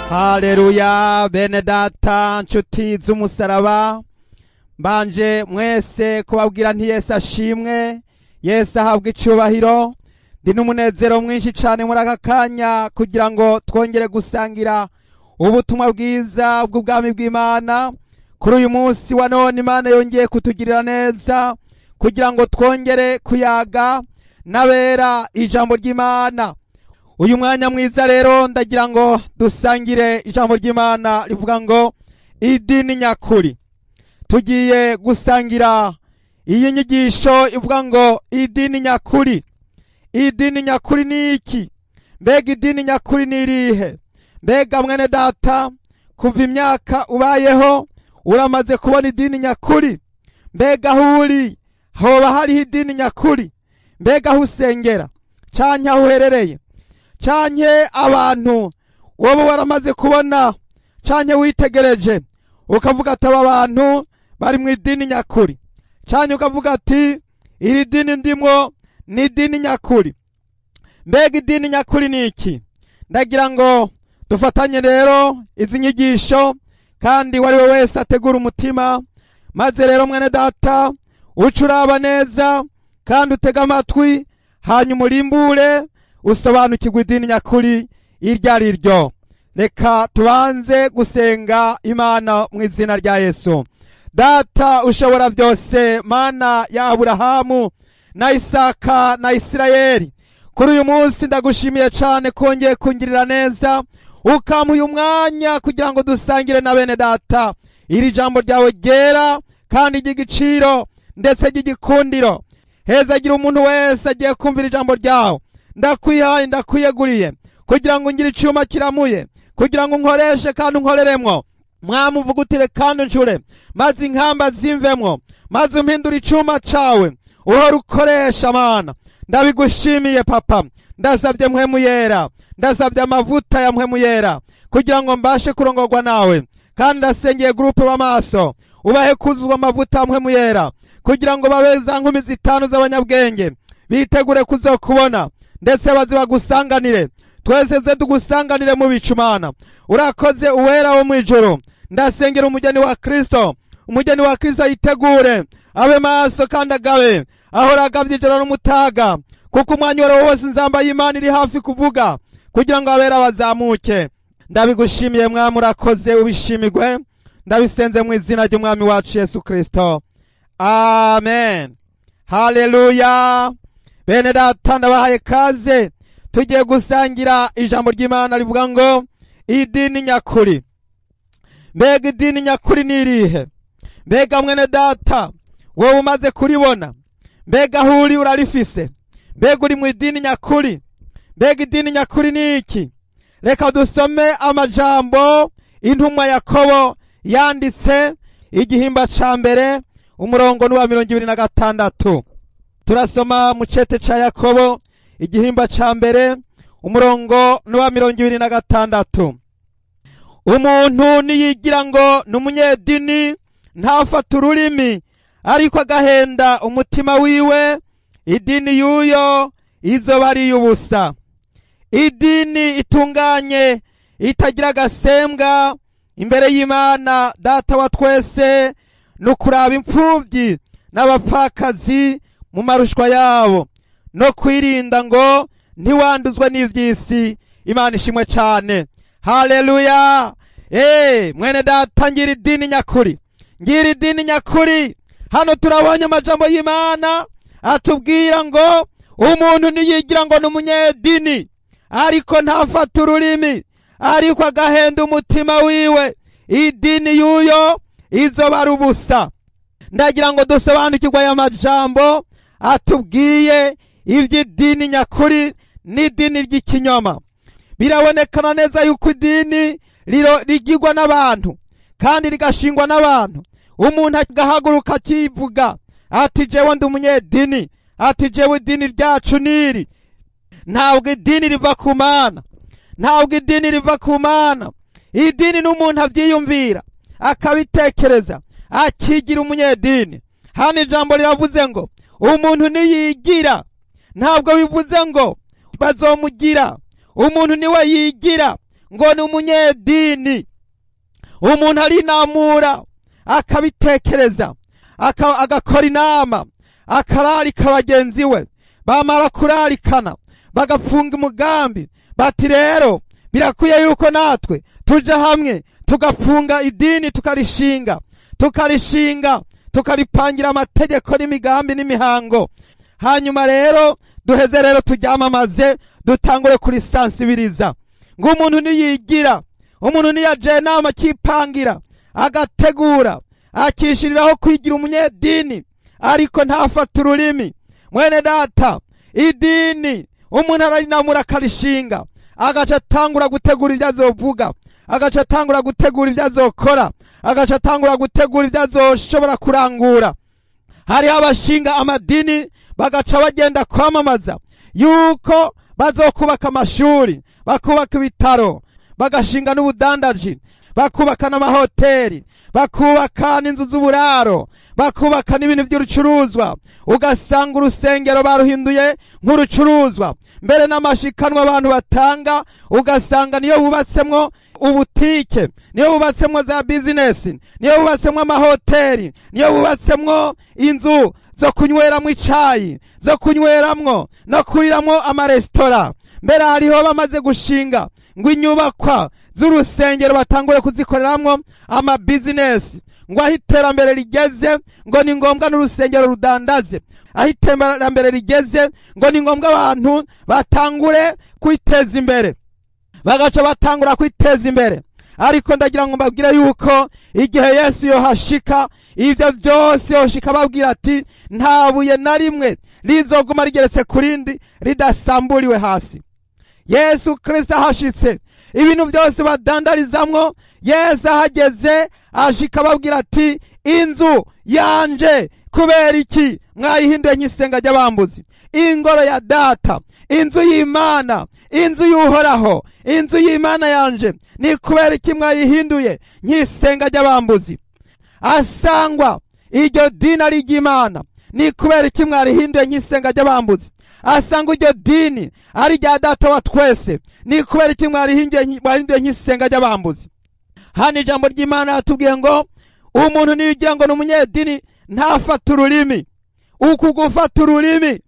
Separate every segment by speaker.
Speaker 1: Haleluya, bene data, nshuti z'umusaraba, mbanje mwese kubabwira nti Yesu ashimwe, Yesu ahabwa icyubahiro. Ndi n'umunezero mwinshi cyane muri aka kanya kugira ngo twongere gusangira ubutumwa bwiza bw'ubwami bw'Imana. Kuri uyu munsi wa none Imana yongeye kutugirira neza kugira ngo twongere kuyaga n'abera ijambo ry'Imana. Uyu mwanya mwiza rero ndagira ngo dusangire ijambo ry'Imana rivuga ngo idini nyakuri. Tugiye gusangira iyi nyigisho ivuga ngo idini nyakuri. Idini nyakuri ni iki? Mbega idini nyakuri ni irihe? Mbega mwene data, kuva imyaka ubayeho uramaze kubona idini nyakuri? Mbega aho uri hoba hariho idini nyakuri? Mbega aho usengera canke aho uherereye canke abantu wowe waramaze kubona canke witegereje ukavuga ati aba bantu bari mu idini nyakuri, canke ukavuga ati iri dini ndimwo ni idini nyakuri. Mbega idini nyakuri ni iki? Ndagira ngo dufatanye rero izi nyigisho, kandi uwo ari we wese ategura umutima, maze rero mwene data uce uraba neza kandi utege amatwi, hanyuma urimbure usobanukirwe idini nyakuri iryo ari ryo. Reka tubanze gusenga Imana mu izina rya Yesu. Data ushobora byose, Mana ya Aburahamu na Isaka na Isirayeli, kuri uyu munsi ndagushimiye cyane kongeye kungirira neza ukampa uyu mwanya kugira ngo dusangire na bene data iri jambo ryawe ryera kandi ry'igiciro ndetse ry'igikundiro. Heza agira umuntu wese agiye kumvira ijambo ryawe. Ndakwihaye, ndakwiyeguriye kugira ngo ngire icyuma kiramuye, kugira ngo nkoreshe kandi unkoreremwo. Mwami uvugutire kandi uncure, maze inkamba zimvemwo, maze umpindure icyuma cawe uhora ukoresha. Mana, ndabigushimiye papa. Ndasabye mpwemu yera, ndasabye amavuta ya mpwemu yera kugira ngo mbashe kurongorwa nawe, kandi ndasengeye groupe w'amaso ubahe kuzuzwa amavuta ya mpwemu yera kugira ngo babe za nkumi zitanu z'abanyabwenge bitegure kuzokubona, ndetse baze bagusanganire, twese ze tugusanganire mu bicu. Mana, urakoze uwera wo mw'ijuru. Ndasengera umugeni wa Kristo, umugeni wa Kristo yitegure, abe maso kandi agabe, ahora agavye ijoro n'umutaga, kuko umwanya uwo wose inzamba y'Imana iri hafi kuvuga kugira ngo abera bazamuke. Ndabigushimiye mwami, urakoze, ubishimirwe. Ndabisenze mu izina ry'umwami wacu Yesu Kristo, amen. Haleluya. Bene data, ndabahaye kaze, tugiye gusangira ijambo ry'Imana rivuga ngo idini nyakuri. Mbega idini nyakuri ni irihe? Mbega mwene data, wowe umaze kuribona? Mbega aho uri urarifise? Mbega uri mu idini nyakuri? Mbega idini nyakuri ni iki? Reka dusome amajambo intumwa Yakobo yanditse, igihimba ca mbere, umurongo ni wa 26. Turasoma mu cete ca Yakobo, igihimba ca mbere, umurongo ni wa 26. Umuntu niyigira ngo ni umunyedini, ntafata ururimi, ariko agahenda umutima wiwe, idini y'uyo izoba ari iy'ubusa. Idini itunganye itagira agasembwa imbere y'Imana Data wa twese ni ukuraba imfubyi n'abapfakazi mu marushwa yabo, no kwirinda ngo ntiwanduzwe n'ivy'isi. Imana ishimwe cyane. Haleluya. Mwene data, ngira idini nyakuri, ngira idini nyakuri. Hano turabonye amajambo y'Imana atubwira ngo umuntu niyigira ngo ni umunyedini, ariko ntafata ururimi, ariko agahenda umutima wiwe, idini y'uyo izoba ari ubusa. Ndagira ngo dusobanukirwe aya majambo atubwiye iby'idini nyakuri n'idini ry'ikinyoma. Birabonekana neza yuko idini rigirwa n'abantu kandi rigashingwa n'abantu. Umuntu agahaguruka akivuga ati jewe ndi umunyedini, ati jewe idini ryacu niri. Ntabwo idini riva ku Mana, ntabwo idini riva ku Mana. Idini n'umuntu abyiyumvira akabitekereza akigira umunyedini. Hano ijambo riravuze ngo umuntu niyigira, ntabwo bivuze ngo bazomugira. Umuntu niwe yigira. ngo ni umunyedini. Umuntu arinamura akabitekereza, agakora inama, akararika bagenzi we, bamara kurarikana bagapfunga umugambi, bati rero birakwiye yuko natwe tuja hamwe tugapfunga idini, tukarishinga tukaripangira amategeko n'imigambi n'imihango, hanyuma rero duheze rero turyamamaze, dutangure kurisansibiriza. Ngo umuntu niyigira, umuntu niyaje inama akipangira, agategura, akishiriraho kwigira umunyedini, ariko ntafata ururimi. Mwene data, idini umuntu ararinamura akarishinga, agaca atangura gutegura ibyo azovuga, agaca atangura gutegura ibyo azokora, agaca atangura gutegura ibyo azoshobora kurangura. Hariho abashinga amadini bagaca bagenda kwamamaza yuko bazokubaka amashuri, bakubaka ibitaro, bagashinga n'ubudandaji, bakubaka n'amahoteli, bakubaka n'inzu z'uburaro, bakubaka n'ibintu by'urucuruzwa. Ugasanga urusengero baruhinduye nk'urucuruzwa, mbere n'amashikanwa abantu batanga ugasanga niyo bubatsemwo ubutike, niyo bubatsemwo za business, niyo bubatsemwo amahoteli, niyo bubatsemwo inzu zo kunyweramwo icayi, zo kunyweramwo no kuriramwo amaresitora. Mbere hariho bamaze gushinga ngo inyubakwa z'urusengero batangure kuzikoreramwo ama business, ngo aho iterambere rigeze ngo ni ngombwa n'urusengero rudandaze, aho iterambere rigeze ngo ni ngombwa abantu batangure kwiteza imbere, bagaca batangura kwiteza imbere. Ariko ndagira ngo mbabwire yuko igihe Yesu yohashika, ivyo byose yoshika babwira ati nta buye na rimwe rizoguma rigeretse kurindi ridasamburiwe hasi. Yesu Kristo ahashitse, ibintu byose badandarizamwo, Yesu ahageze ashika babwira ati inzu yanje kubera iki mwayihinduye nk'isenga ry'abambuzi? Ingoro ya data, inzu y'Imana, inzu y'Uhoraho, inzu y'Imana yanje, ni kubera iki mwayihinduye nk'isenga ry'abambuzi? Asangwa iryo dini ari iry'Imana, ni kubera iki mwarihinduye nk'isenga ry'abambuzi? Asanga iryo dini ari rya data wa twese, ni kubera iki mwarihinduye nk'isenga ry'abambuzi? Hano ijambo ry'Imana yatubwiye ngo umuntu niyigira ngo ni umunyedini ntafata ururimi. Uku gufata ururimi,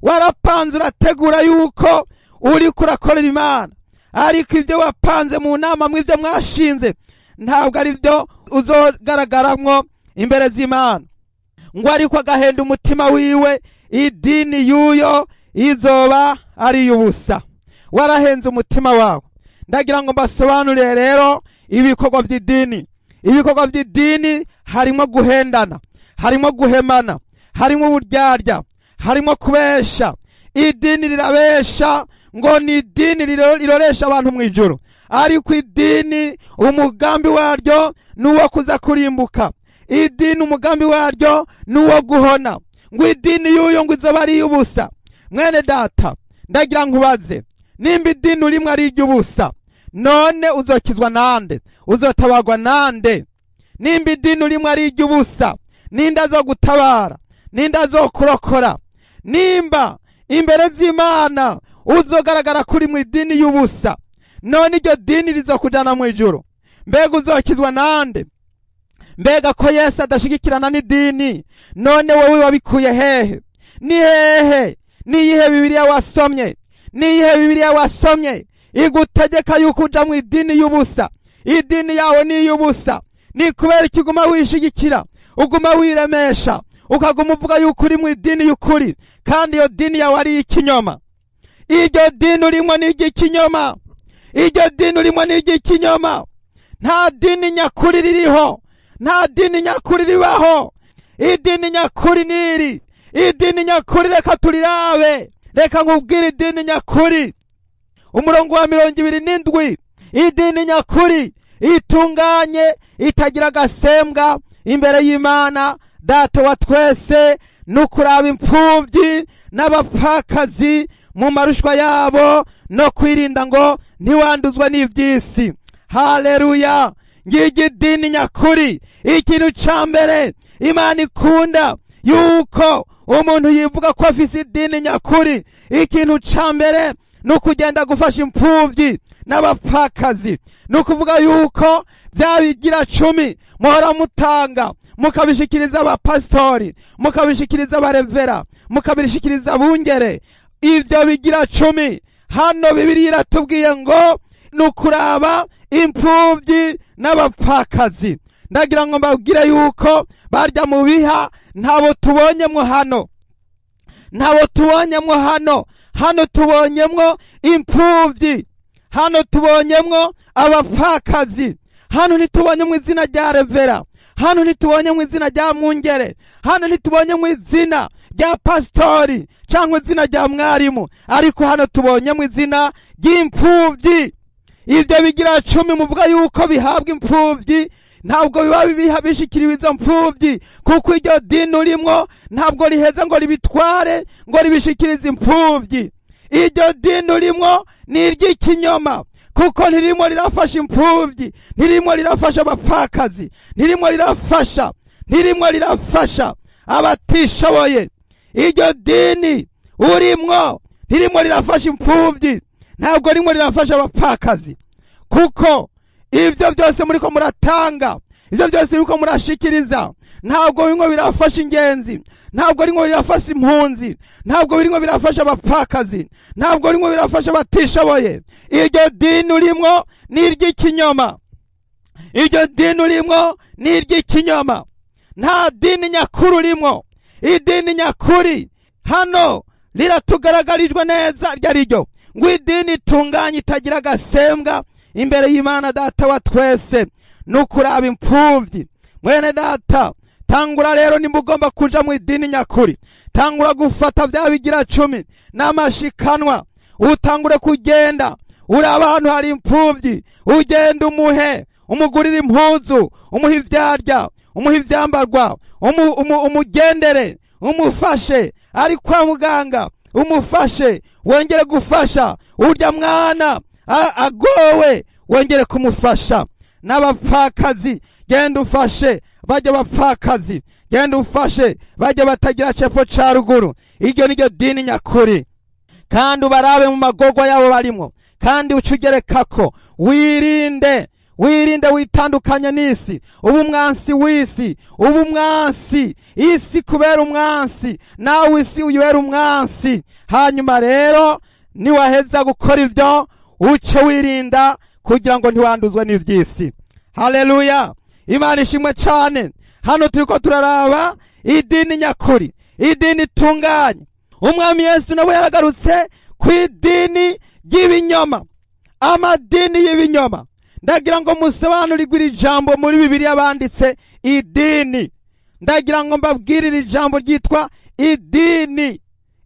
Speaker 1: warapanze urategura yuko uri kurakorera Imana, ariko ibyo wapanze mu nama mw'ibyo mwashinze ntabwo ari byo uzogaragaramwo imbere z'Imana. Ngo ariko agahenda umutima wiwe, idini yuyo izoba ari y'ubusa. Warahenze umutima wawe. Ndagira ngo mbasobanurire rero ibikorwa by'idini. Ibikorwa by'idini harimo guhendana, harimo guhemana, harimo uburyarya, harimo kubesha. Idini rirabesha ngo ni idini riroresha abantu mu ijuru, ariko idini umugambi waryo ni uwo kuza kurimbuka. Idini umugambi waryo ni uwo guhona. Ngo idini y'uyo ngo izoba ari iy'ubusa. Mwene data, ndagira nkubaze, nimba idini urimwo ari iry'ubusa, none uzokizwa nande? Uzotabagwa nande? Nimba idini urimwo ari iry'ubusa, ninde azogutabara? Ninde azokurokora? Nimba imbere z'Imana uzogaragara kuri mu idini y'ubusa, none iryo dini rizokujana mu ijuru? Mbega uzokizwa nande? Mbega ko Yesu adashigikirana n'idini, none wowe wabikuye hehe? Ni hehe? Niyihe Bibiliya wasomye? Niyihe Bibiliya wasomye igutegeka yuko uja mu idini y'ubusa? Idini yawe ni iy'ubusa. Ni kubera ikiguma wishigikira, uguma wiremesha, ukaguma uvuga yuko uri mu idini y'ukuri, kandi iyo dini yawe ari ikinyoma. Iryo dini urimo ni iry'ikinyoma. Iryo dini urimo ni iry'ikinyoma. Nta dini nyakuri ririho, nta dini nyakuri ribaho. Idini nyakuri niri, idini nyakuri reka turirabe. Reka nkubwire idini nyakuri. Umurongo wa 27, idini nyakuri itunganye, itagira agasembwa imbere y'Imana Data wa twese, nukuraba imfubyi n'abapfakazi mu marushwa yabo, no kwirinda ngo ntiwanduzwe n'ivy'isi. Haleluya! Ngiryo idini nyakuri. Ikintu ca mbere Imana ikunda yuko umuntu yivuga ko afise idini nyakuri, ikintu ca mbere nukugenda gufasha imfubyi n'abapfakazi. Ni ukuvuga yuko bya bigira cumi muhora mutanga, mukabishikiriza abapasitori, mukabishikiriza abarevera, mukabishikiriza abungere, ivyo bigira cumi hano Bibiliya iratubwiye ngo ni ukuraba imfubyi n'abapfakazi. Ndagira ngo mbabwire yuko barya mu biha ntabo tubonyemwo hano, ntabo tubonyemwo hano. Hano tubonyemwo imfubyi, hano tubonyemwo abapfakazi, hano ntitubonyemwo izina rya revera, hano ntitubonyemwo izina rya mwungere, hano ntitubonyemwo izina rya pasitori cyangwa izina rya mwarimu, ariko hano tubonyemwo izina ry'imfubyi. Ibyo bigira cumi muvuga yuko bihabwa imfubyi, ntabwo biba bishikiriwe izo mfubyi, kuko iryo dini urimwo ntabwo riheza ngo ribitware ngo ribishikirize imfubyi. Iryo dini urimwo ni iry'ikinyoma, kuko ntirimo rirafasha imfubyi, ntirimo rirafasha abapfakazi, ntirimo rirafasha, ntirimo rirafasha abatishoboye. Iryo dini urimwo ntirimo rirafasha imfubyi, ntabwo rimwe rirafasha abapfakazi, kuko ibyo byose muriko muratanga, ibyo byose muriko murashikiriza, ntabwo bimwe birafasha ingenzi, ntabwo rimwe birafasha impunzi, ntabwo bimwe birafasha abapfakazi, ntabwo rimwe birafasha abatishoboye. Iryo dini urimwo ni iry'ikinyoma, iryo dini urimwo ni iry'ikinyoma. Nta dini nyakuri urimwo. Idini nyakuri hano riratugaragarijwe neza ryo ariryo, ngo idini itunganye itagira agasembwa imbere y'Imana Data wa twese nukuraba imfubyi. Mwene data, tangura rero nimba ugomba kuja mu idini nyakuri, tangura gufata bya bigira cumi n'amashikanwa, utangure kugenda uraba ahantu hari imfubyi, ugenda umuhe, umugurire impuzu, umuhe ivyarya, umuhe ivyambarwa, umugendere, umufashe ari kwa muganga, umufashe, wongere gufasha urya mwana agowe, wongere kumufasha. N'abapfakazi genda ufashe bajya bapfakazi, genda ufashe bajya batagira cepfo ca ruguru. Iryo niryo dini nyakuri. Kandi ubarabe mu magorwa yabo barimo, kandi ucugerekako wirinde, wirinde witandukanye n'isi, ubu umwansi w'isi, ubu umwansi isi kubera umwansi, nawe isi uyibera umwansi. Hanyuma rero niwaheza gukora ibyo, uce wirinda kugira ngo ntiwanduzwe n'ivy'isi. Haleluya, Imana ishimwe cyane. Hano turiko turaraba idini nyakuri, idini itunganye. Umwami Yesu nawe yaragarutse ku idini ry'ibinyoma, amadini y'ibinyoma. Ndagira ngo musobanurirwe iri jambo muri Bibiliya banditse idini. Ndagira ngo mbabwire iri jambo ryitwa idini.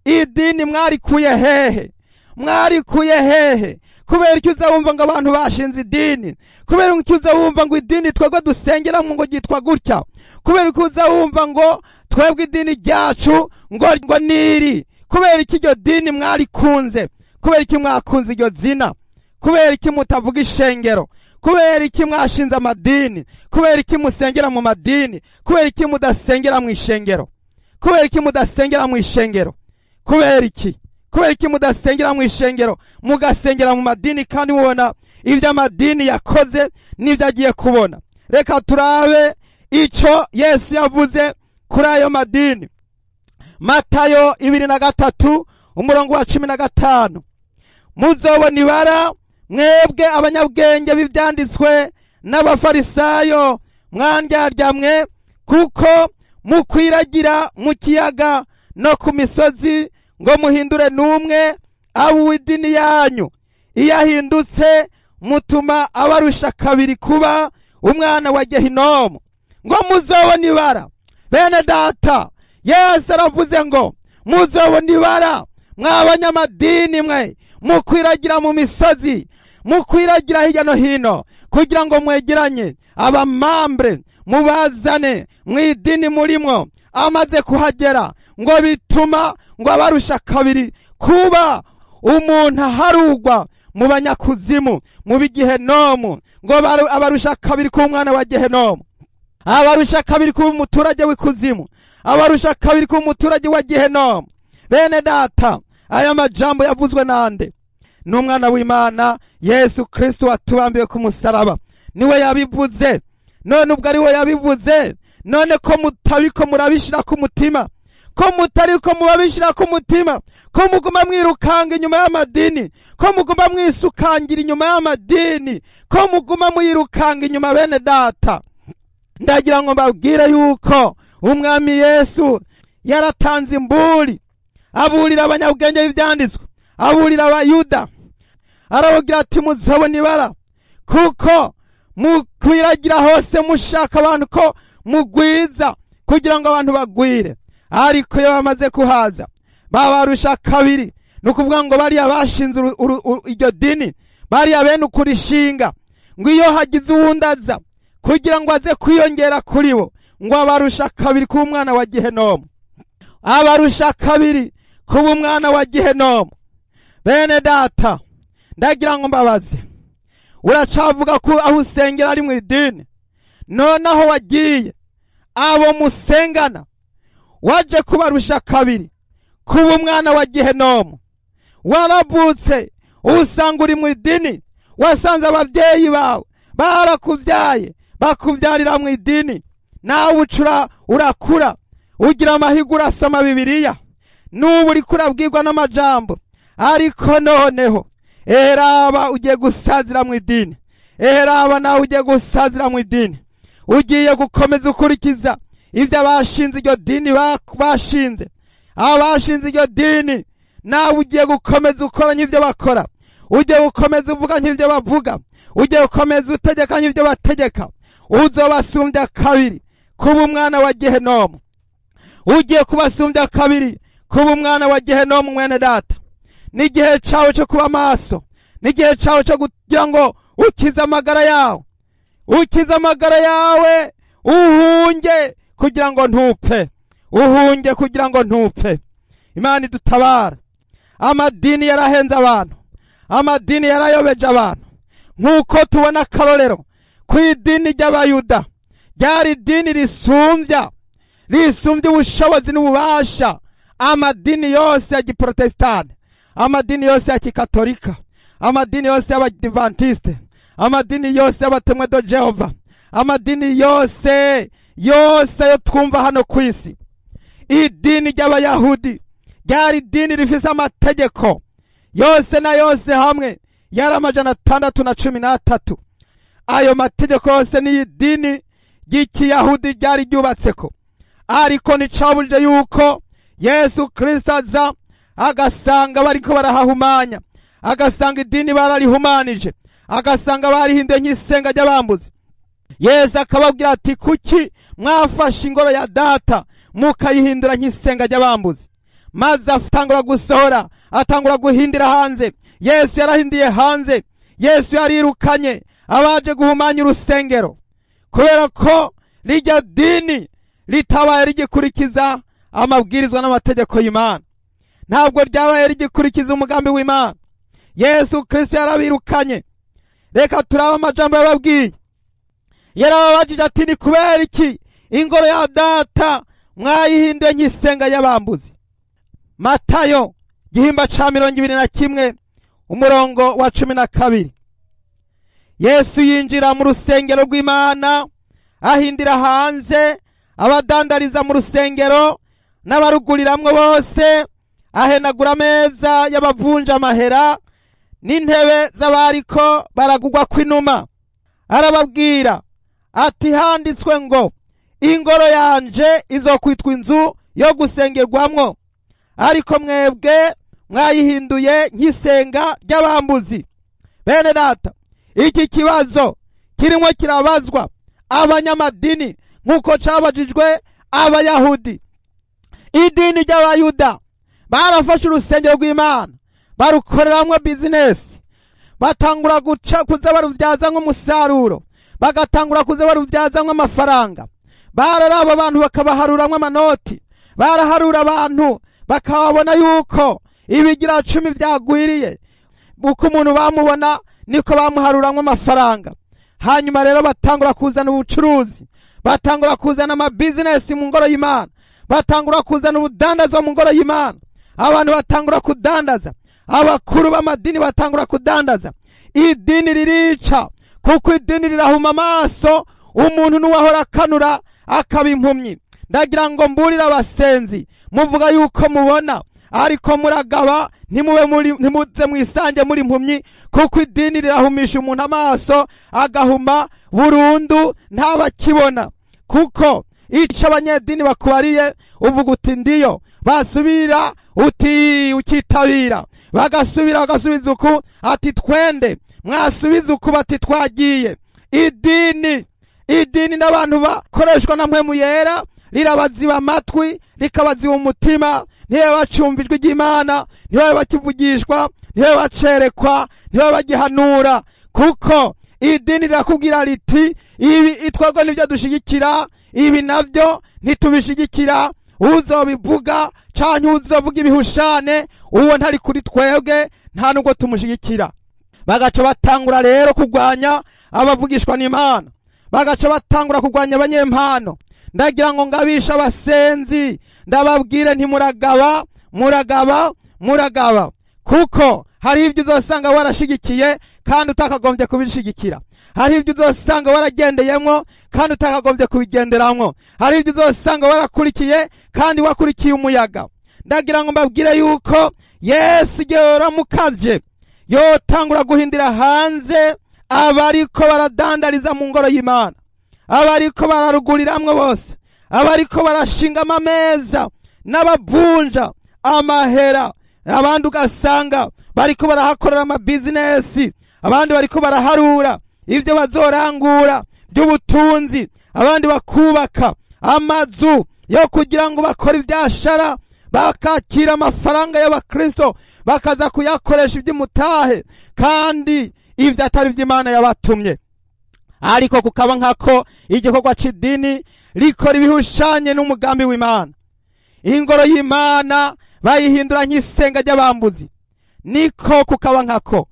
Speaker 1: Idini mwarikuye hehe? Mwarikuye hehe? Kubera icyo uzawumva ngo abantu bashinze idini, kubera icyo uzawumva ngo idini twebwe dusengeramo ngo ryitwa gutya, kubera icyo uzawumva ngo twebwe idini ryacu ngo niri, kubera iki iryo dini mwarikunze? Kubera iki mwakunze iryo zina? Kubera iki mutavuga ishengero? Kubera iki mwashinze amadini? Kubera iki musengera mu madini? Kubera iki mudasengera mu ishengero? Kubera iki mudasengera mu ishengero? Kubera iki? Kubera iki mudasengera mu ishengero, mugasengera mu madini, kandi mubona ibyo amadini yakoze n'ibyo agiye kubona? Reka turabe ico Yesu yavuze kuri ayo madini. Matayo 23 umurongo wa 15. Muzobona ibara mwebwe abanyabwenge b'ivyanditswe n'abafarisayo, mwandyarya kuko mukwiragira mu kiyaga no ku misozi ngo muhindure n'umwe abo w'idini yanyu. Iyo ahindutse mutuma abarusha kabiri kuba umwana wa Gehinomu. Ngo muzobona ibara. Bene data, Yesu aravuze ngo muzobona ibara mwabanyamadini mwe mukwiragira mu misozi, mukwiragira hirya no hino, kugira ngo mwegeranye abamambre mubazane mu idini murimwo. Amaze kuhagera ngo bituma ngo abarusha kabiri kuba umuntu aharugwa mu banyakuzimu, mu b'igihenomu, ngo abarusha kabiri kuba umwana wa Gehenomu, abarusha kabiri kuba umuturage w'ikuzimu, abarusha kabiri kuba umuturage wa Gehenomu. Bene data, aya majambo yavuzwe nande? N'umwana w'Imana Yesu Kristo watubambiwe ku musaraba, niwe yabivuze. None ubwo ari we yabivuze, none ko mutabiko murabishira ku mutima, ko mutariko mubabishira ku mutima, ko muguma mwirukanga inyuma y'amadini, ko muguma mwisukangira inyuma y'amadini, ko muguma mwirukanga inyuma, bene data, ndagira ngo mbabwire yuko umwami Yesu yaratanze imburi, aburira abanyabwenge b'ivyanditswe, aburira abayuda, arababwira ati muzobona ibara, kuko mukwiragira hose mushaka abantu ko mugwiza kugira ngo abantu bagwire, ariko iyo bamaze kuhaza babarusha kabiri. Ni ukuvuga ngo bariya bashinze iryo dini, bariya bene ukurishinga, ngo iyo hagize uwundaza kugira ngo aze kwiyongera kuri bo, ngo abarusha kabiri kuba umwana wa Gihenomu, abarusha kabiri kuba umwana wa Gihenomu. Bene data, ndagira ngo mbabaze, uracavuga ko aho usengera ari mu idini? None aho wagiye abo musengana waje kubarusha kabiri kuba umwana wa Gihenomu? Waravutse usanga uri mu idini, wasanze ababyeyi bawe barakubyaye bakubyarira mu idini, nawe ucura urakura ugira amahirwe urasoma Bibiliya, n'ubu uriko urabwirwa n'amajambo, ariko noneho eraba ugiye gusazira mu idini, eraba nawe ugiye gusazira mu idini, ugiye gukomeza ukurikiza ibyo abashinze iryo dini bashinze, abashinze iryo dini, nawe ugiye gukomeza ukora nk'ibyo bakora, ugiye gukomeza uvuga nk'ibyo bavuga, ugiye gukomeza utegeka nk'ibyo bategeka, uzobasumbya kabiri kuba umwana wa Gihenomu, ugiye kubasumbya kabiri kuba umwana wa Gihenomu. Mwene data, n'igihe cawe cyo kuba maso, n'igihe cawe cyo kugira ngo ukize amagara yawe, ukize amagara yawe, uhunge kugira ngo ntupfe, uhunge kugira ngo ntupfe. Imana idutabara. Amadini yarahenze abantu, amadini yarayobeje abantu, nk'uko tubona akarorero ku idini ry'abayuda, ryari idini risumbya ubushobozi n'ububasha amadini yose ya giprotestante, amadini yose ya kikatolika, amadini yose y'abadivantiste, amadini yose y'abatemwe do Jehova, amadini yose yose yo twumva hano ku isi. Idini ry'abayahudi ryari idini rifise amategeko yose na yose hamwe yari 613. Ayo mategeko yose ni idini ry'ikiyahudi ryari ryubatseko, ariko nticabujije yuko Yesu Kristo aza agasanga bariko barahahumanya, agasanga idini bararihumanije, agasanga barihinduye nk'isenga ry'abambuzi. Yesu akababwira ati kuki mwafashe ingoro ya data mukayihindura nk'isenga ry'abambuzi? Maze atangura gusohora, atangura guhindira hanze. Yesu yarahindiye hanze, Yesu yarirukanye abaje guhumanya urusengero, kubera ko rijya dini ritabaye rigikurikiza amabwirizwa n'amategeko y'Imana, ntabwo ryabaye rigikurikiza umugambi w'Imana. Yesu Kristo yarabirukanye. Reka turabe amajambo yababwiye. Yarababajije ati ni kubera iki ingoro ya data mwayihinduye nk'isenga y'abambuzi? Matayo gihimba ca 21 umurongo wa 12. Yesu yinjira mu rusengero rw'Imana, ahindira hanze abadandariza mu rusengero n'abaruguriramwo bose, ahenagura ameza y'abavunja amahera n'intebe z'abariko baragugwa kw'inuma. Arababwira ati handitswe ngo ingoro yanje izokwitwa inzu yo gusengerwamwo, ariko mwebwe mwayihinduye nk'isenga ry'abambuzi. Bene data, iki kibazo kirimo kirabazwa abanyamadini nk'uko cabajijwe abayahudi. Idini ry'abayuda barafashe urusengero rw'Imana barukoreramwo bizinesi, batangura guca kuza baruvyaza nk'umusaruro, bagatangura kuza baruvyaza nk'amafaranga. Bararaba abantu bakabaharuramwo amanoti, baraharura abantu bakababona yuko ibigira 10 vyagwiriye, uko umuntu bamubona niko bamuharuramwo amafaranga. Hanyuma rero batangura kuzana ubucuruzi, batangura kuzana amabizinesi mu ngoro y'Imana, batangura kuzana ubudandazwa mu ngoro y'Imana. Abantu batangura kudandaza, Abakuru b'amadini batangura kudandaza. Idini ririca, kuko idini rirahuma amaso umuntu n'uwahora akanura akaba impumyi. Ndagira ngo mburire abasenzi, muvuga yuko mubona ariko muragaba, ntimube muri, ntimuze mwisange muri impumyi, kuko idini rirahumisha umuntu amaso agahuma burundu ntabakibona. Kuko ico abanyedini bakubariye uvuga uti ndiyo, basubira uti ukitabira, bagasubira bagasubiza uku ati twende, mwasubiza uku bati twagiye. Idini n'abantu bakoreshwa na Mpwemu Yera rirabaziba amatwi, rikabaziba umutima, ntibabe bacumva ijwi ry'Imana, ntibabe bakivugishwa, ntibabe bacerekwa, ntibabe bagihanura. Kuko idini rirakubwira riti ibi itwebwe nivyo dushigikira, ibi navyo ntitubishigikira, uzobivuga canke uzovuga ibihushane uwo ntari kuri twebwe, nta nubwo tumushigikira. Bagaca batangura rero kurwanya abavugishwa n'Imana, bagaca batangura kurwanya abanyempano. Ndagira ngo ngabisha abasenzi, ndababwire nti muragaba, muragaba, muragaba, kuko hari ibyo uzosanga warashigikiye kandi utakagombye kubishigikira, hari ibyo uzosanga waragendeyemwo kandi utakagombye kubigenderamwo, hari ibyo uzosanga warakurikiye kandi wakurikiye umuyaga. Ndagira ngo mbabwire yuko Yesu igihe yoramukaje yotangura guhindira hanze abariko baradandariza mu ngoro y'Imana, abariko bararuguriramwo bose, abariko barashinga amameza n'abavunja amahera, abandi ugasanga bariko barahakorera amabizinesi, abandi bariko baraharura ivyo bazorangura by'ubutunzi, abandi bakubaka amazu yo kugira ngo bakore ivyashara, bakakira amafaranga y'abakristo bakaza kuyakoresha ivy'umutahe, kandi ivyo atari ivy'Imana yabatumye. Ariko kukaba nkako igikorwa c'idini rikora ibihushanye n'umugambi w'Imana. Ingoro y'Imana bayihindura nk'isenga ry'abambuzi. Niko kukaba nkako,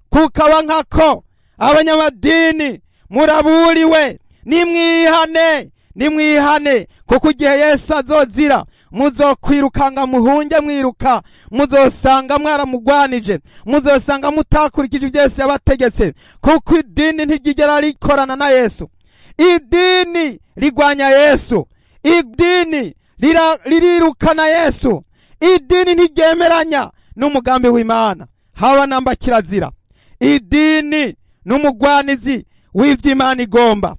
Speaker 1: kukaba nkako abanyamadini muraburiwe, nimwihane, nimwihane, kuko igihe Yesu azozira muzokwirukanga muhunge mwiruka, muzosanga mwaramugwanije, muzosanga mutakurikije ibyo Yesu yabategetse, kuko idini ntiryigera rikorana na Yesu. Idini rigwanya Yesu, idini ririrukana Yesu, idini ntiryemeranya n'umugambi w'Imana, haba namba kirazira. Idini n'umugwanizi w'ivy'Imana igomba.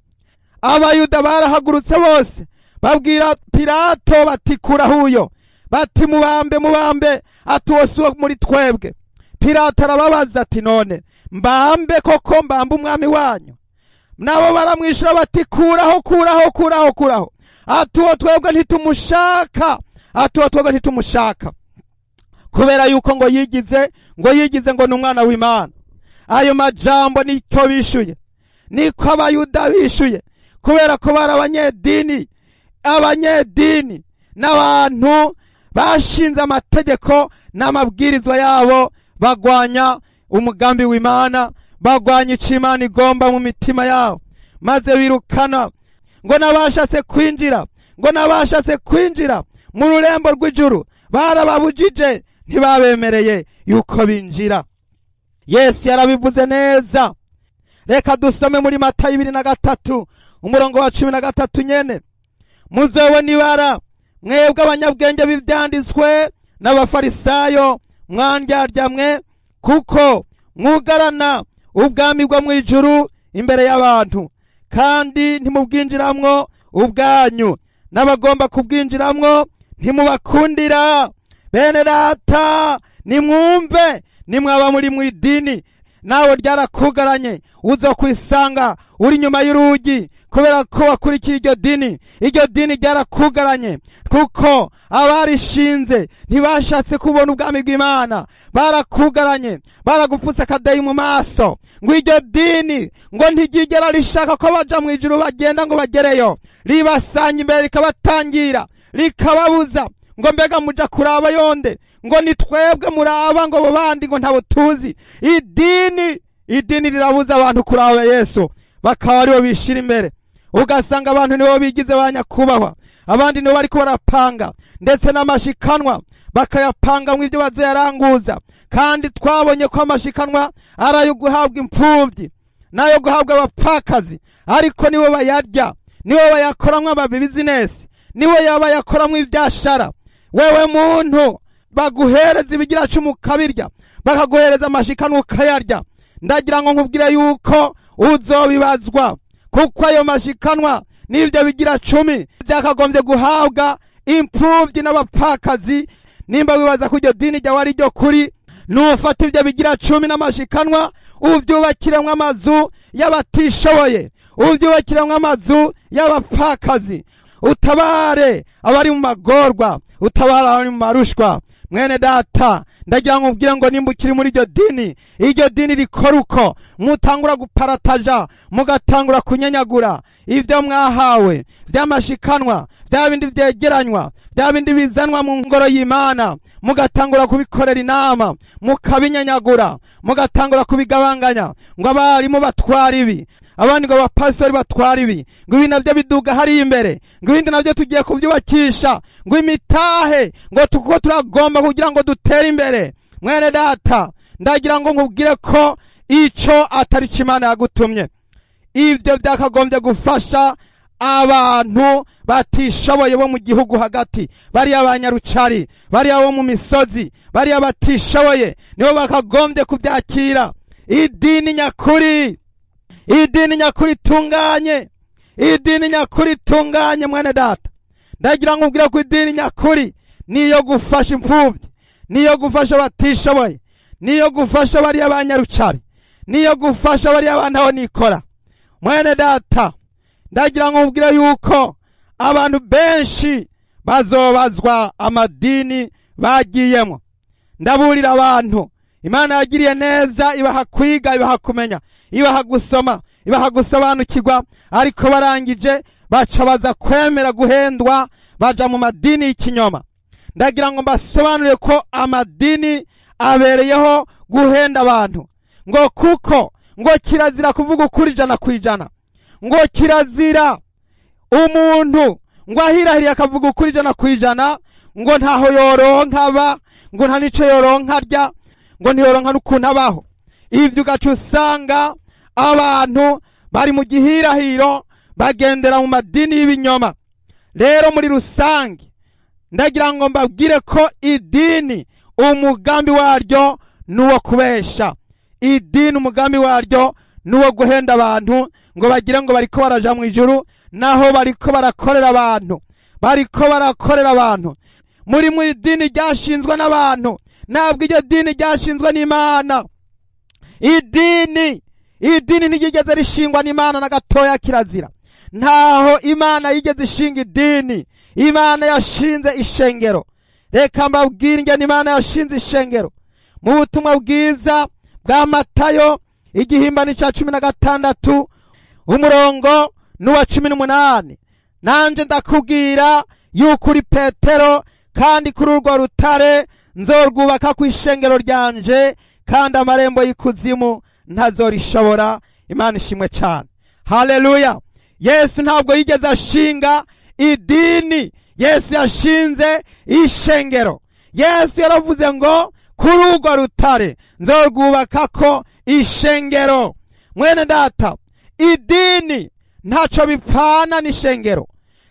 Speaker 1: Abayuda barahagurutse bose babwira Pilato bati kurahuyo, bati mubambe, mubambe, ati uwo si uwo muri twebwe. Pilato arababaza ati none mbambe koko, mbambe umwami wanyu? Nabo baramwishura bati kuraho, kuraho, kuraho, kuraho, ati uwo twebwe ntitumushaka, ati uwo twebwe ntitumushaka, kubera yuko ngo yigize, ngo yigize ngo ni umwana w'Imana. Ayo majambo niko bishuye, niko Abayuda bishuye, kubera ko bari abanyedini. Abanyedini n'abantu bashinze amategeko n'amabwirizwa yabo, bagwanya umugambi w'Imana, bagwanya ico Imana igomba mu mitima yabo, maze birukana ngo nabashatse kwinjira, ngo nabashatse kwinjira mu rurembo rw'ijuru barababujije, ntibabemereye yuko binjira. Yesu yarabivuze neza. Reka dusome muri Matayo 23 umurongo wa 13 nyene. Muzobona ibara mwebwe abanyabwenge b'ivyanditswe n'abafarisayo, mwandyarya mwe, kuko mwugarana ubwami bwo mw'ijuru imbere y'abantu, kandi ntimubwinjiramwo ubwanyu, n'abagomba kubwinjiramwo ntimubakundira. Bene data, nimwumve, nimwaba muri mw'idini nawe ryarakugaranye, uzokwisanga uri nyuma y'urugi, kubera ko wakurikiye iryo dini. Iryo dini ryarakugaranye, kuko abarishinze ntibashatse kubona ubwami bw'Imana, barakugaranye, baragupfutse akadeyi mu maso, ngo iryo dini ngo ntiryigera rishaka ko baja mu ijuru bagenda ngo bagereyo, ribasanga imbere rikabatangira, rikababuza ngo mbega muja kuraba yonde, ngo ni twebwe muraba, ngo bo bandi ngo ntabo tuzi. Idini rirabuza abantu kuraba Yesu, bakaba aribo bishira imbere. Ugasanga abantu nibo bigize ba nyakubahwa, abandi nibo bariko barapanga, ndetse n'amashikanwa bakayapanga mu ivyo bazoyaranguza, Kandi twabonye ko amashikanwa ari ayo guhabwa imfubyi n'ayo guhabwa abapfakazi, ariko nibo bayarya, nibo bayakoramwo amabizinesi, nibo bayakoramwo ivyashara. Wewe muntu baguhereza ibigira cumi ukabirya, bakaguhereza amashikanwa ukayarya, ndagira ngo nkubwire yuko uzobibazwa, kuko ayo mashikanwa n'ivyo bigira cumi byakagombye guhabwa imfubyi n'abapfakazi. Nimba wibaza ko iryo dini ryawe ari ryo kuri, nufata ivyo bigira cumi n'amashikanwa uvyubakiremwo amazu y'abatishoboye, uvyubakiremwo amazu y'abapfakazi, utabare abari mu magorwa, utabare abari mu marushwa. Mwene data, ndagira ngo ubwire ngo nimba ukiri muri iryo dini, iryo dini rikora uko mutangura guparataja, mugatangura kunyanyagura ivyo mwahawe vy'amashikanwa, vya bindi vyegeranywa, vya bindi bizanwa mu ngoro y'Imana, mugatangura kubikorera inama, mukabinyanyagura, mugatangura kubigabanganya, ngo abarimu batwara ibi, abandi ngo abapasitori batwara ibi, ngo ibi navyo biduga hariya imbere, ngo ibindi navyo tugiye kuvyubakisha, ngo imitahe, ngo kuko turagomba kugira ngo dutere imbere. Mwene data, ndagira ngo nkubwire ko ico atari co Imana yagutumye. Ivyo vyakagombye gufasha abantu batishoboye bo mu gihugu hagati, bariya abanyarucari, bariya bo mu misozi, bariya batishoboye, nibo bakagombye kuvyakira. Idini nyakuri, idini nyakuri itunganye, idini nyakuri itunganye. Mwene data, ndagira ngo ubwire ko idini nyakuri niyo gufasha imfubyi, niyo gufasha abatishoboye, niyo gufasha bariya abanyarucari, niyo gufasha bariya abantu aho nikora. Mwene data, ndagira ngo ubwire yuko abantu benshi bazobazwa amadini bagiyemo. Ndaburira abantu, Imana yagiriye neza, ibaha kwiga, ibaha kumenya, ibaha gusoma, ibaha gusobanukirwa, ariko barangije baca baza kwemera guhendwa, baja mu madini y'ikinyoma. Ndagira ngo mbasobanurire ko amadini abereyeho guhenda abantu, ngo kuko ngo kirazira kuvuga ukuri 100%, ngo kirazira umuntu ngo ahirahiriye akavuga ukuri 100%, ngo ntaho yoronka aba, ngo nta nico yoronka arya, ngo ntiyoronka n'ukuntu abaho. Ivyo ugaca usanga abantu bari mu gihirahiro, bagendera mu madini y'ibinyoma. Rero muri rusange ndagira ngo mbabwire ko idini umugambi waryo nuwo kubesha, idini umugambi waryo nuwo guhenda abantu, ngo bagire ngo bariko baraja mu ijuru, naho bariko barakorera abantu, bariko barakorera abantu. Muri mu idini ryashinzwe n'abantu, ntabwo iryo dini ryashinzwe n'Imana. Idini ntiryigeze rishingwa n'Imana na gatoya, kirazira. Ntaho Imana yigeze ishinga idini. Imana yashinze ishengero. Reka mbabwire ingene Imana yashinze ishengero. Mu butumwa bwiza bwa Matayo igihimbano ca 16 umurongo n'uwa 18, nanje ndakubwira yuko uri Petero, kandi kuri urwo rutare nzorwubaka ku ishengero ryanje, kandi amarembo y'ikuzimu ntazorishobora. Imana ishimwe cyane. Haleluya. Yesu ntabwo yigeze ashinga idini, Yesu yashinze ishengero. Yesu yaravuze ngo kuri urwo rutare nzorwubaka ko ishengero. Mwene data, idini ntaco bipfana n'ishengero,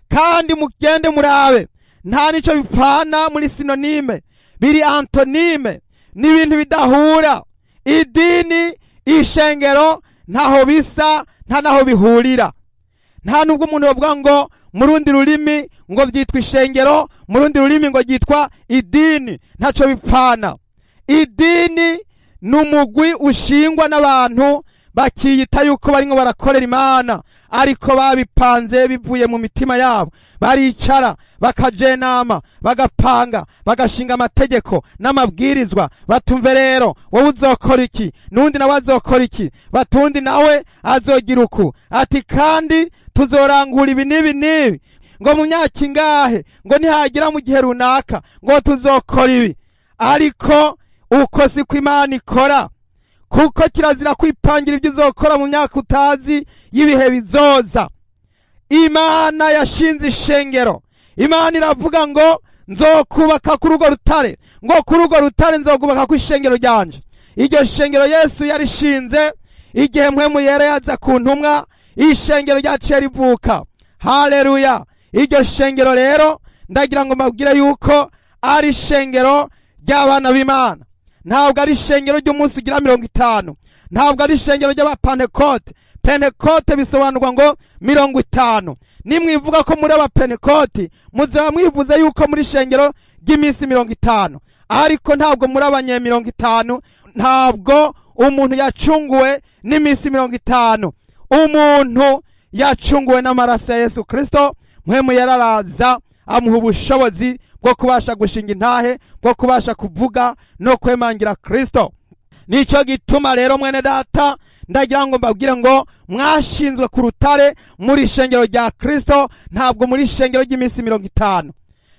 Speaker 1: kandi mugende murabe nta nico bipfana muri synonyme, biri antonyme, ni ibintu bidahura. Idini, ishengero ntaho bisa, nta naho bihurira. Nta nubwo umuntu bavuga ngo mu rundi rurimi ngo byitwa ishengero, mu rundi rurimi ngo ryitwa idini, ntaco bipfana. Idini ni umugwi ushingwa n'abantu bakiyita yuko barimo barakorera Imana, ariko babipanze bivuye mu mitima yabo. Baricara bakajenama, bagapanga, bagashinga amategeko n'amabwirizwa. Batumve rero wowe uzokora iki, nundi nawe azokora iki, batundi nawe azogira uku, ati kandi tuzorangura ibi n'ibi n'ibi, ngo mu myaka ingahe, ngo nihagira mu gihe runaka, ngo tuzokora ibi. Ariko uko siko Imana ikora, kuko kirazira kwipangira ibyo uzokora mu myaka utazi y'ibihe bizoza. Imana yashinze ishengero. Imana iravuga ngo nzokubaka kuri urwo rutare, Ngo kuri urwo rutare nzogubaka ku ishengero ryanje. Iryo shengero Yesu yarishinze igihe Mpwemu Yera yaza ku ntumwa, ishengero ryaciye rivuka. Haleluya! Iryo shengero rero ndagira ngo mbabwire yuko ari ishengero ry'abana b'Imana. Ntabwo ari ishengero ry'umunsi ugira 50, ntabwo ari ishengero ry'abapantekote. Pentekote bisobanurwa ngo 50. Nimwivuga ko muri abapentekoti, muzaba mwivuze yuko muri ishengero ry'iminsi 50, ariko ntabwo muri abanye 50. Ntabwo umuntu yacunguwe n'iminsi 50. Umuntu yacunguwe n'amaraso ya Yesu Kristo. Mpwemu yararaza amuha ubushobozi bwo kubasha gushinga intahe, bwo kubasha kuvuga no kwemangira Kristo. Nico gituma rero mwene data ndagira ngo mbabwire ngo mwashinzwe ku rutare muri ishengero rya Kristo. Ntabwo muri ishengero ry'iminsi 50,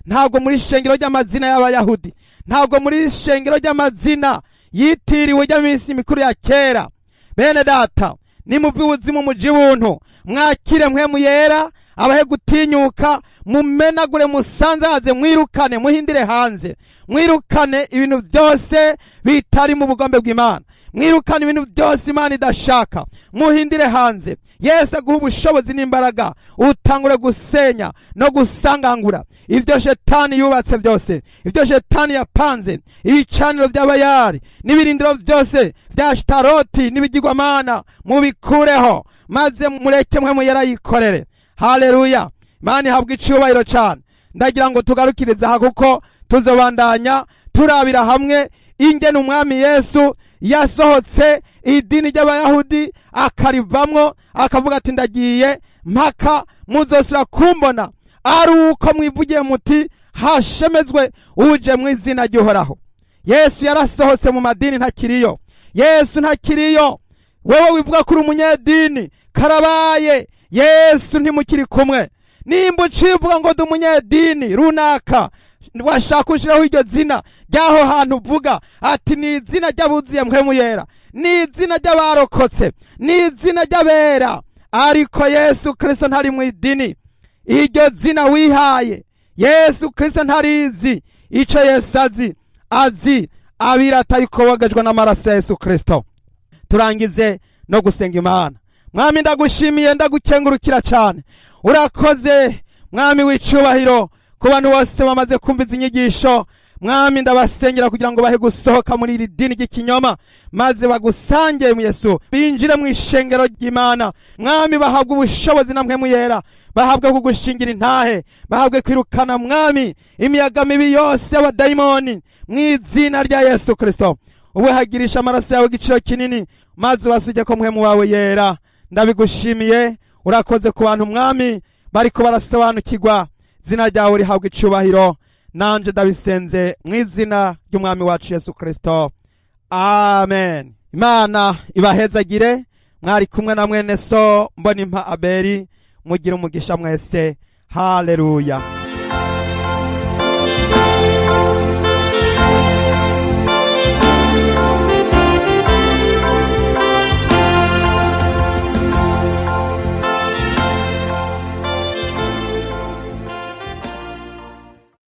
Speaker 1: ntabwo muri ishengero ry'amazina y'Abayahudi, ntabwo muri ishengero ry'amazina yitiriwe ry'iminsi mikuru ya kera. Bene data, nimuve ubuzima muje ubuntu, mwakire Mpwemu Yera abahe gutinyuka, mumenagure, musanzaze, mwirukane, muhindire hanze, mwirukane ibintu byose bitari mu bugombe bw'Imana, mwirukane ibintu byose Imana idashaka, muhindire hanze. Yesu aguha ubushobozi n'imbaraga, utangure gusenya no gusangangura ibyo shetani yubatse byose, ibyo shetani yapanze, ibicaniro by'abayari n'ibirindiro byose bya shitaroti n'ibigirwamana, mubikureho maze mureke Mpwemu Yera yikorere. Haleluya! Imana ihabwa icubahiro cyane. Ndagira ngo tugarukirize aha, kuko tuzobandanya turabira hamwe ingene umwami Yesu yasohotse idini ry'Abayahudi akarivamwo, akavuga ati ndagiye mpaka muzosura kumbona ari uko mwivugiye muti hashemezwe uje mu izina ry'Uhoraho. Yesu yarasohotse mu madini, ntakiriyo. Yesu ntakiriyo. Wewe wivuga kuri umunyedini, karabaye, Yesu ntimukiri kumwe. Nimba ucivuga ngo ndi umunyedini runaka, washaka ushiraho iryo zina ry'aho hantu uvuga ati ni izina ry'abuzuye Mpwemu Yera, ni izina ry'abarokotse, ni izina ry'abera, ariko Yesu Kristo ntari mu idini. Iryo zina wihaye Yesu Kristo ntarizi. Ico Yesu azi, azi abirata yuko bogejwe n'amaraso ya Yesu Kristo. Turangize no gusenga Imana. Mwami, ndagushimiye, ndagukengurukira cyane. Urakoze Mwami w'icubahiro ku bantu bose bamaze kumva izi nyigisho. Mwami, ndabasengera kugira ngo bahe gusohoka muri iri dini ry'ikinyoma, maze bagusange mu Yesu, binjire mu ishengero ry'Imana. Mwami, bahabwe ubushobozi na Mpwemu Yera, bahabwe kugushingira intahe, bahabwe kwirukana Mwami imiyaga mibi yose y'abadayimoni mu izina rya Yesu Kristo. Ubuhagirisha amaraso yawe igiciro kinini, maze ubasige ko Mpwemu wawe Yera. Ndabigushimiye, urakoze ku bantu Mwami bariko barasobanukirwa. Izina ryawe rihabwa icubahiro. Nanje ndabisenze mu izina ry'umwami wacu Yesu Kristo, amen. Imana ibahezagire. Mwari kumwe na mwene so Mbonimpa Abeli. Mugira umugisha mwese. Haleluya.